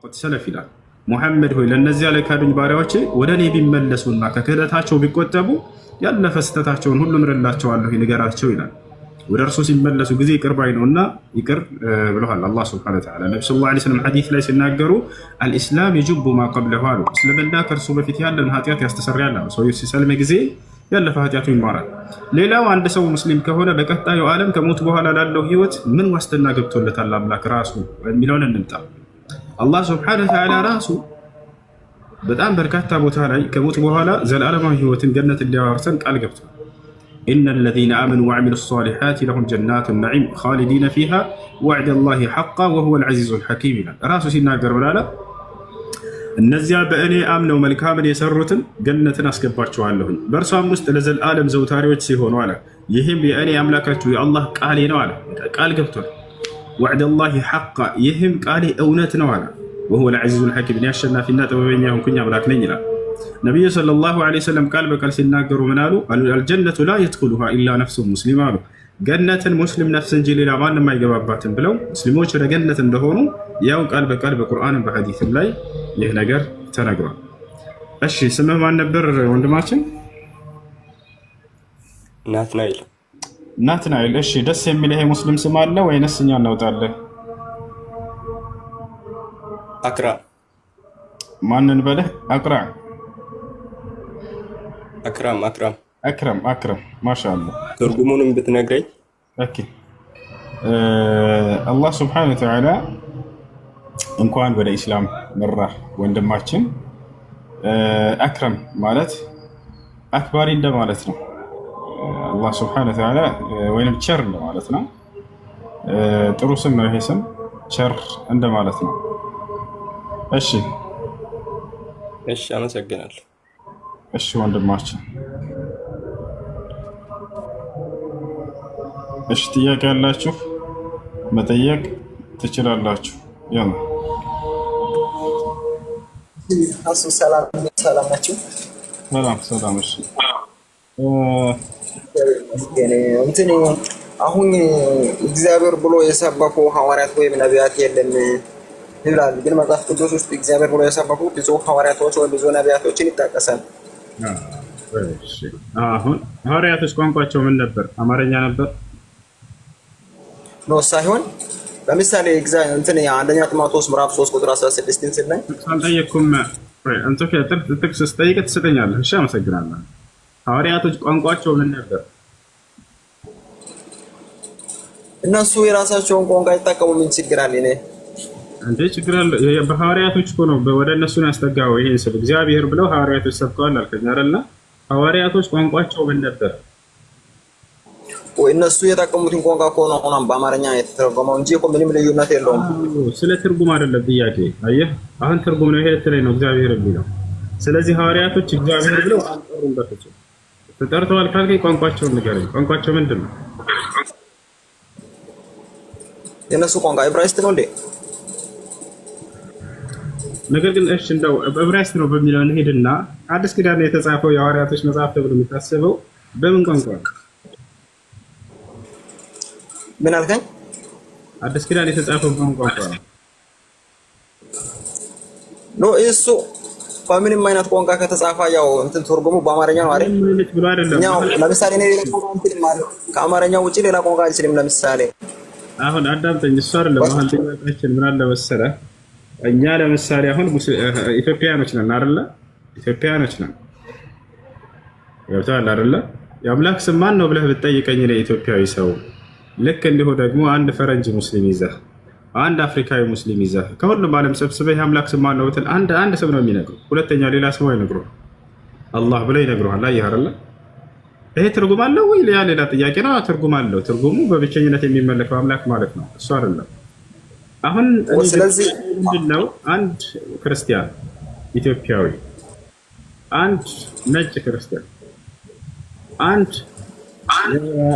قد سلف ይላል። ሙሐመድ ሆይ ለእነዚያ ለካዱኝ ባሪያዎቼ ወደ እኔ ቢመለሱና ከክህደታቸው ቢቆጠቡ ያለፈ ስህተታቸውን ሁሉ ምርላቸዋለሁ ንገራቸው ይላል። ወደ እርሱ ሲመለሱ ጊዜ ይቅር ባይ ነውና ይቅር ብለዋል አላህ سبحانه وتعالى። ነቢ صلى الله عليه وسلم ሐዲስ ላይ ሲናገሩ الإسلام يجب ما قبله አሉ። እስልምና ከእርሱ በፊት ያለን ኃጢአት ያስተሰርያል አሉ። ሰውዬው ሲሰልም ጊዜ ያለፈ ኃጢአቱ ይማራል። ሌላው አንድ ሰው ሙስሊም ከሆነ በቀጣዩ ዓለም ከሞት በኋላ ላለው ህይወት ምን ዋስትና ገብቶለታል አምላክ ራሱ የሚለውን እንምጣ። አላህ سبحانه وتعالى ራሱ በጣም በርካታ ቦታ ላይ ከሞት በኋላ ዘላለማዊ ህይወትን ገነት እንዲያወርሰን ቃል ገብቷል። إن الذين آمنوا وعملوا الصالحات لهم جنات النعيم خالدين فيها وعد الله حقا وهو العزيز الحكيم ይላል። ራሱ ሲናገር ብላለ እነዚያ በእኔ አምነው መልካምን የሰሩትን ገነትን አስገባቸዋለሁኝ በእርሷም ውስጥ ለዘላለም ዘውታሪዎች ሲሆኑ አለ። ይህም የእኔ አምላካችሁ የአላህ ቃሌ ነው አለ። ቃል ገብቷል። وعد الله حقا ይህም ቃሌ እውነት ነው አለ። وهو العزيز الحكيم እኔ አሸናፊና ጥበበኛ የሆንኩኝ አምላክ ነኝ ይላል። ነቢዩ صلى الله عليه وسلم ቃል በቃል ሲናገሩ ምን አሉ? الجنة لا يدخلها إلا نفس مسلمة አሉ። ገነትን ሙስሊም ነፍስ እንጂ ሌላ ማንም አይገባባትም ብለው ሙስሊሞች ወደ ገነት እንደሆኑ ያው ቃል በቃል በቁርአንም በሐዲስም ላይ ይህ ነገር ተነግሯል። እሺ ስምህ ማን ነበር ወንድማችን? ናትናኤል። ናትናኤል። እሺ ደስ የሚል ይሄ ሙስሊም ስም አለ ወይንስ እኛ እናውጣለን? አክራ። ማንን በልህ? አቅራ። አክራም፣ አክራም። አክረም፣ አክረም፣ ማሻአላህ። ትርጉሙንም ብትነግረኝ። Okay፣ አላህ سبحانه وتعالى እንኳን ወደ ኢስላም መራህ ወንድማችን። አክረም ማለት አክባሪ እንደማለት ነው። አላህ سبحانه وتعالى ወይንም ቸር እንደማለት ነው። ጥሩ ስም ነው ይሄ ስም፣ ቸር እንደማለት ነው። እሺ። እሺ፣ አመሰግናለሁ። እሺ ወንድማችን፣ እሺ ጥያቄ ያላችሁ መጠየቅ ትችላላችሁ። ያው አሱ ሰላም ሰላም ናቸው። ሰላም ሰላም። እሺ። እንትን አሁን እግዚአብሔር ብሎ የሰበኩ ሐዋርያት ወይም ነቢያት የለም ይላል። ግን መጽሐፍ ቅዱስ ውስጥ እግዚአብሔር ብሎ የሰበኩ ብዙ ሐዋርያቶች ወይም ብዙ ነቢያቶችን ይጠቀሳል። እሺ፣ አሁን ሐዋርያቶች ቋንቋቸው ምን ነበር? አማርኛ ነበር? No፣ ሳይሆን ለምሳሌ እንትን አንደኛ ጢሞቴዎስ ምዕራፍ 3 ቁጥር 16 ስናይ አልጠየቅኩም። አንተ ጥቅስ ስጠይቅ ትሰጠኛለህ። እሺ፣ አመሰግናለሁ። ሐዋርያቶች ቋንቋቸው ምን ነበር? እነሱ የራሳቸውን ቋንቋ ይጠቀሙ፣ ምን ችግር አለ? እኔ እንዴ ችግር አለ? በሐዋርያቶች እኮ ነው፣ ወደ እነሱ ነው ያስጠጋው። ይሄን ስል እግዚአብሔር ብለው ሐዋርያቶች ሰብከዋል አልከኝ አይደለ? ሐዋርያቶች ቋንቋቸው ምን ነበር? ወይ እነሱ የጠቀሙትን ቋንቋ እኮ ነው አሁን በአማርኛ የተተረጎመው እንጂ እኮ ምንም ልዩነት የለውም። ስለ ትርጉም አይደለም ጥያቄ። አየህ፣ አሁን ትርጉም ነው ይሄ ልትለኝ ነው እግዚአብሔር የሚለው። ስለዚህ ሐዋርያቶች እግዚአብሔር ብለው አልጠሩም። በፍጹም ተጠርተዋል ካልከኝ ቋንቋቸውን ንገረኝ። ቋንቋቸው ምንድን ነው? የእነሱ ቋንቋ ዕብራይስጥ ነው እንዴ? ነገር ግን እሺ እንደው ዕብራይስጥ ነው በሚለው እንሄድና አዲስ ኪዳን የተጻፈው የሐዋርያቶች መጽሐፍ ተብሎ የሚታሰበው በምን ቋንቋ ነው? ምን አልከኝ? አዲስ ኪዳን የተጻፈው በምን ቋንቋ ነው? No፣ እሱ በምንም አይነት ቋንቋ ከተጻፈ ያው እንትን ትርጉሙ በአማርኛ ነው አይደል? ምንም አይነት ብሎ አይደለም። እኛው ለምሳሌ እኔ ሌላ ቋንቋ እንትን ማለት ከአማርኛ ውጪ ሌላ ቋንቋ አልችልም። ለምሳሌ አሁን አዳምጠኝ። እሱ አይደለም አሁን ጥያቄያችን። ምን አለ መሰለህ፣ እኛ ለምሳሌ አሁን ኢትዮጵያኖች ነን አይደለ? ኢትዮጵያኖች ነን፣ ገብቶሃል አይደለ? የአምላክ ስም ማን ነው ብለህ ብትጠይቀኝ ለኢትዮጵያዊ ሰው፣ ልክ እንዲሁ ደግሞ አንድ ፈረንጅ ሙስሊም ይዘህ፣ አንድ አፍሪካዊ ሙስሊም ይዘህ፣ ከሁሉም ዓለም ሰብስበህ የአምላክ ስም ማን ነው ብትል አንድ አንድ ስም ነው የሚነግሩ። ሁለተኛ ሌላ ስም አይነግሩህ። አላህ ብለው ይነግሩሃል። አየህ አይደለ? ይሄ ትርጉም አለው ወይ? ያ ሌላ ጥያቄ ነው። ትርጉም አለው። ትርጉሙ በብቸኝነት የሚመለከው አምላክ ማለት ነው። እሱ አይደለም። አሁን ስለዚህ ምንድን ነው፣ አንድ ክርስቲያን ኢትዮጵያዊ፣ አንድ ነጭ ክርስቲያን፣ አንድ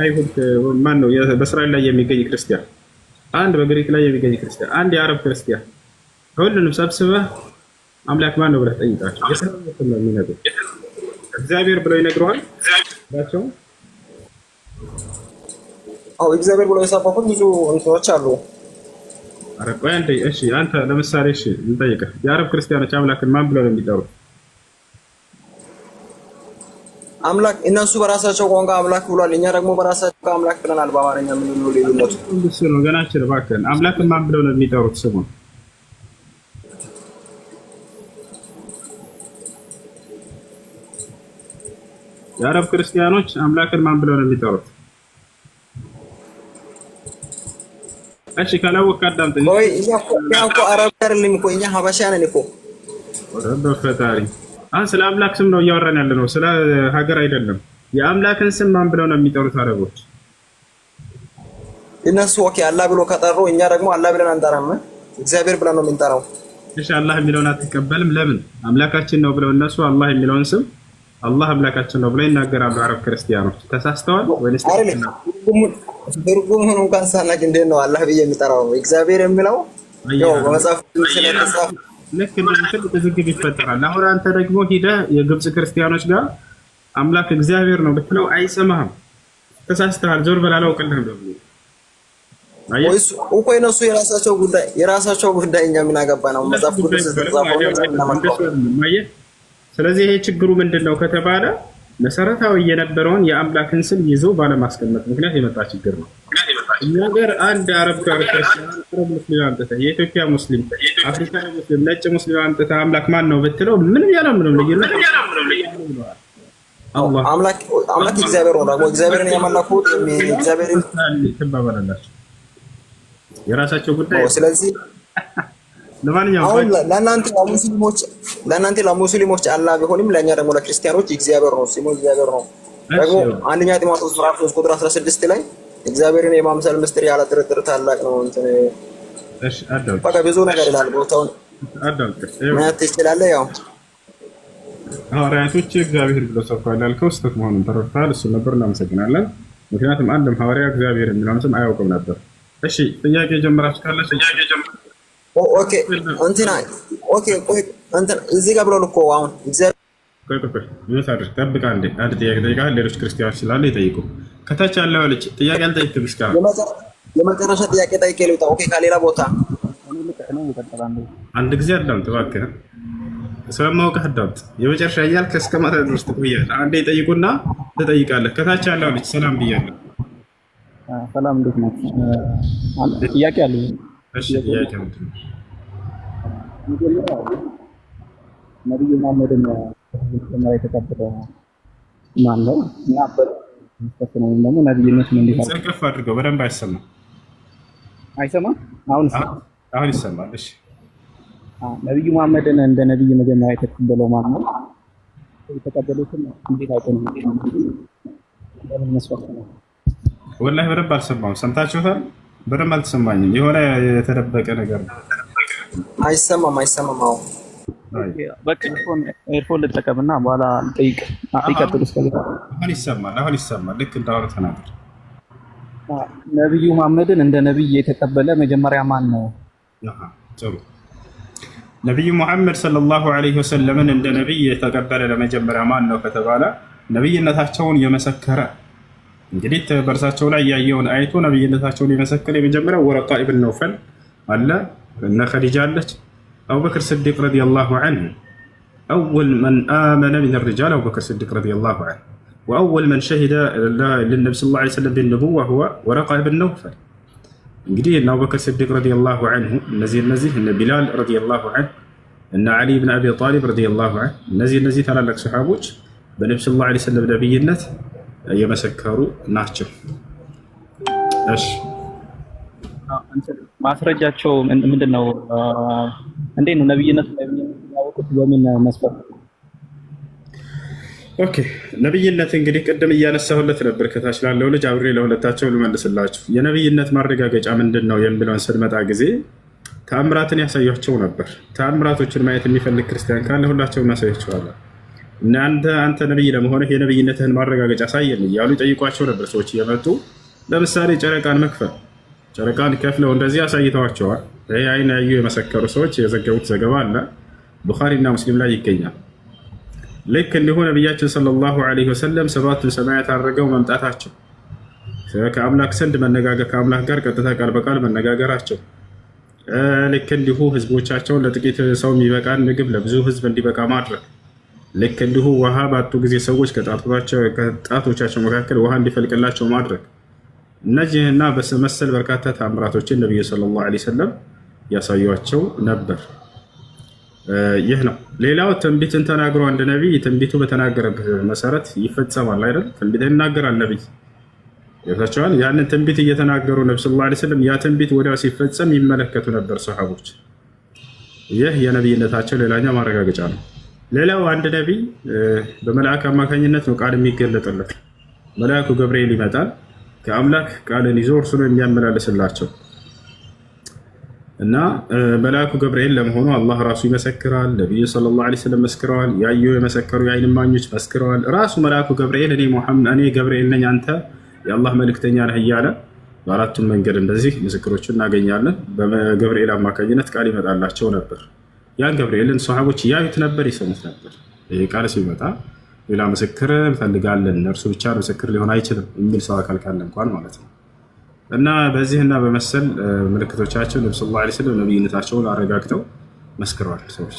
አይሁድ ማን ነው በእስራኤል ላይ የሚገኝ ክርስቲያን፣ አንድ በግሪክ ላይ የሚገኝ ክርስቲያን፣ አንድ የአረብ ክርስቲያን፣ ሁሉንም ሰብስበህ አምላክ ማን ነው ብለህ ጠይቃቸው። የሰሩትን ነው የሚነግሩህ። እግዚአብሔር ብለው ይነግረዋል ቸው አዎ እግዚአብሔር ብሎ የሰበኩት ብዙ እንትኖች አሉ። ኧረ ቆይ አንዴ። እሺ አንተ ለምሳሌ እሺ እንጠይቅህ፣ የአረብ ክርስቲያኖች አምላክን ማን ብለው ነው የሚጠሩት? አምላክ እነሱ በራሳቸው ቋንቋ አምላክ ብሏል። እኛ ደግሞ በራሳቸው ቋንቋ አምላክ ብለናል። በአማርኛ ምንድን ነው ልዩነቱ? እሱ ነው ገናችን። እባክህን አምላክን ማን ብለው ነው የሚጠሩት ስሙን? የአረብ ክርስቲያኖች አምላክን ማን ብለው ነው የሚጠሩት? እሺ ካላወቅህ አዳምጠኝ። ቆይ እኛ እኮ አረብ አይደለም እኮ እኛ ሀበሻ ነን እኮ። በፈጣሪ አሁን ስለ አምላክ ስም ነው እያወራን ያለ ነው፣ ስለ ሀገር አይደለም። የአምላክን ስም ማን ብለው ነው የሚጠሩት አረቦች? እነሱ okay አላህ ብሎ ከጠሩ እኛ ደግሞ አላህ ብለን አንጠራም፣ እግዚአብሔር ብለን ነው የምንጠራው። እሺ አላህ የሚለውን አትቀበልም? ለምን? አምላካችን ነው ብለው እነሱ አላህ የሚለውን ስም አላህ አምላካችን ነው ብለው ይናገራሉ። አረብ ክርስቲያኖች ተሳስተዋል ወይንስ? ትርጉሙን እንኳን ሳናቅ እንዴት ነው አላህ ብዬ የሚጠራው? እግዚአብሔር የሚለው ያው በመጽሐፍ ስለተጻፈ ልክ እንደዚህ ትልቅ ውዝግብ ይፈጠራል። አሁን አንተ ደግሞ ሂደህ የግብፅ ክርስቲያኖች ጋር አምላክ እግዚአብሔር ነው ብትለው አይሰማህም። ተሳስተሃል፣ ዞር በል አላውቅልህም ደግሞ እኮ የነሱ የራሳቸው ጉዳይ የራሳቸው ጉዳይ፣ እኛ ምን አገባ ነው? መጽሐፍ ቅዱስ የተጻፈው። ስለዚህ ይሄ ችግሩ ምንድን ነው ከተባለ መሰረታዊ የነበረውን የአምላክን ስም ይዞ ባለማስቀመጥ ምክንያት የመጣ ችግር ነው። እኛ ጋር አንድ አረብ ጋር ክርስቲያን አረብ ሙስሊም አምጥተህ የኢትዮጵያ ሙስሊም፣ አፍሪካዊ ሙስሊም፣ ነጭ ሙስሊም አምጥተህ አምላክ ማን ነው ብትለው ምንም ያለ ምንም ልዩነት አምላክ እግዚአብሔር ነው። ደግሞ እግዚአብሔርን ያመለኩት እግዚአብሔርን ትባባላላችሁ። የራሳቸው ጉዳይ። ስለዚህ ለማንኛውም አሁን ለእናንተ ለሙስሊሞች አላህ ቢሆንም ለእኛ ደግሞ ለክርስቲያኖች እግዚአብሔር ነው፣ ስሙ እግዚአብሔር ነው። ደግሞ አንደኛ ጢሞቴዎስ ምዕራፍ 3 ቁጥር 16 ላይ እግዚአብሔርን የማምሰል ምስጢር ያለ ጥርጥር ታላቅ ነው። እንትን በቃ ብዙ ነገር ይላል። ቦታውን ማየት ትችላለህ። ያው ሐዋርያቶች እግዚአብሔር ብለው ሰብከዋል ያልከው ስህተት መሆኑን ተረድተሃል። እሱ ነበር፣ እናመሰግናለን። ምክንያቱም አንድም ሐዋርያ እግዚአብሔር የሚለውን ስም አያውቅም ነበር። እሺ ጥያቄ ጀምራችሁ ካለች okay እንትና okay ቆይ እንትና እዚህ ጋር ብሏል እኮ አሁን እግዚአብሔር ቆይ ቆይ ቆይ አድርግ፣ ጠብቅ። አንዴ አንድ ጥያቄ ጠይቃለሁ። ሌሎች ክርስቲያኖች ስላሉ ይጠይቁ። ከታች ያለው ልጅ ጥያቄ አልጠይቅም እስካሁን። የመጨረሻ ጥያቄ ጠይቄ ልውጣ። okay ከሌላ ቦታ አንድ ጊዜ አዳምጥ እባክህ፣ ስለማውቅህ አዳምጥ። የመጨረሻ እያልክ እስከ ማታ ድረስ ትቆያለህ። አንዴ ይጠይቁና ትጠይቃለህ። ከታች ያለው ልጅ ሰላም ብያለሁ። ሰላም፣ እንዴት ናችሁ? ጥያቄ አለኝ። እሺ ጥያቄ ምንድን ነው? ነቢዩ መሐመድን መጀመሪያ የተቀበለው ማን ነው? እና ነው ወይም ደግሞ ነቢይነቱን እንዴት ድምፅህን ከፍ አድርገው፣ በደንብ አይሰማም። አይሰማም? አሁን አሁን ይሰማል። እሺ ነቢዩ መሐመድን እንደ ነቢይ መጀመሪያ የተቀበለው ማን ነው? የተቀበሉትን እንዴት አውቆ ነው? በምን መስፈርት ነው? ወላሂ በደንብ አልሰማሁም። ሰምታችሁታል? በደንብ አልተሰማኝም። የሆነ የተደበቀ ነገር ነው። አይሰማም፣ አይሰማም። አሁን በቃ earphone ልጠቀምና በኋላ ልጠይቅ። ይቀጥሉ። እስከዚያ አሁን ይሰማል። አሁን ይሰማል። ልክ እንዳሁኑ ተናገር። ነቢዩ መሐመድን እንደ ነቢይ የተቀበለ መጀመሪያ ማን ነው? ጥሩ። ነቢዩ ሙሐመድ صلى الله عليه وسلم ን እንደ ነቢይ የተቀበለ ለመጀመሪያ ማን ነው ከተባለ ነቢይነታቸውን የመሰከረ እንግዲህ በእርሳቸው ላይ ያየውን አይቶ ነቢይነታቸውን የመሰከረ የመጀመሪያው ወረቃ ኢብን ነውፈል አለ፣ እነ ኸዲጃ አለች፣ አቡበክር ስዲቅ رضي الله عنه أول من آمن من الرجال አቡበክር ስዲቅ رضي الله عنه وأول من شهد للنبي صلى الله عليه وسلم بالنبوة هو ወረቃ ኢብን ነውፈል። እንግዲህ እነ አቡበክር ስዲቅ رضي الله عنه እነዚህ እነ ቢላል رضي الله عنه እነ ዓሊ ብን አቢ ጣሊብ رضي الله عنه እነዚህ ታላላቅ ሰሓቦች በነቢ صلى الله عليه وسلم ነቢይነት የመሰከሩ ናቸው። እሺ ማስረጃቸው ምንድን ነው? እንዴት ነው ነቢይነት ያወቁት? በምን መስፈርት? okay ነቢይነት እንግዲህ ቅድም እያነሳሁለት ነበር ከታች ላለው ልጅ አብሬ ለሁለታቸው ልመልስላችሁ። የነቢይነት ማረጋገጫ ምንድን ነው የሚለውን ስንመጣ ጊዜ ተአምራትን ያሳያቸው ነበር። ተአምራቶችን ማየት የሚፈልግ ክርስቲያን ካለ ሁላቸውም እናሳያቸዋለን። እናንተ አንተ ነቢይ ለመሆንህ የነቢይነትህን ማረጋገጫ ሳየን እያሉ ይጠይቋቸው ነበር ሰዎች እየመጡ ለምሳሌ ጨረቃን መክፈል፣ ጨረቃን ከፍለው እንደዚህ አሳይተዋቸዋል። ይህ አይን ያዩ የመሰከሩ ሰዎች የዘገቡት ዘገባ አለ፣ ቡኻሪና ሙስሊም ላይ ይገኛል። ልክ እንዲሁ ነቢያችን ሰለላሁ ዐለይሂ ወሰለም ሰባቱን ሰማያት አድርገው መምጣታቸው፣ ከአምላክ ዘንድ መነጋገር፣ ከአምላክ ጋር ቀጥታ ቃል በቃል መነጋገራቸው፣ ልክ እንዲሁ ህዝቦቻቸውን ለጥቂት ሰው የሚበቃን ምግብ ለብዙ ህዝብ እንዲበቃ ማድረግ፣ ልክ እንዲሁ ውሃ ባጡ ጊዜ ሰዎች ከጣቶቻቸው መካከል ውሃ እንዲፈልቅላቸው ማድረግ፣ እነዚህና መሰል በርካታ ተአምራቶችን ነቢዩ صلى الله عليه وسلم ያሳዩቸው ነበር። ይህ ነው። ሌላው ትንቢትን ተናግሮ አንድ ነቢይ ትንቢቱ በተናገረበት መሰረት ይፈጸማል አይደል? ትንቢት ይናገራል ነቢይ ይታቸዋል። ያንን ትንቢት እየተናገሩ ነቢ صلى الله عليه وسلم ያ ትንቢት ወዲያው ሲፈጸም ይመለከቱ ነበር ሰሃቦች። ይህ የነቢይነታቸው ሌላኛው ማረጋገጫ ነው። ሌላው አንድ ነቢይ በመልአክ አማካኝነት ነው ቃል የሚገለጥለት። መልአኩ ገብርኤል ይመጣል፣ ከአምላክ ቃልን ይዞ እርሱ ነው የሚያመላልስላቸው እና መልአኩ ገብርኤል ለመሆኑ አላህ ራሱ ይመሰክራል። ነቢዩ صلى الله عليه وسلم መስክረዋል። ያዩ የመሰከሩ የዓይን እማኞች መስክረዋል። ራሱ መልአኩ ገብርኤል እኔ ገብርኤል ነኝ አንተ የአላህ መልእክተኛ ነህ እያለ በአራቱም መንገድ እንደዚህ ምስክሮቹን እናገኛለን። በገብርኤል አማካኝነት ቃል ይመጣላቸው ነበር። ያን ገብርኤልን ሰሃቦች ያዩት ነበር፣ ይሰሙት ነበር። ይህ ቃል ሲመጣ ሌላ ምስክር እንፈልጋለን፣ እርሱ ብቻ ምስክር ሊሆን አይችልም የሚል ሰው አካል ካለ እንኳን ማለት ነው። እና በዚህና በመሰል ምልክቶቻቸው ነቢ صلى الله عليه وسلم ነቢይነታቸውን አረጋግጠው መስክረዋል ሰዎች።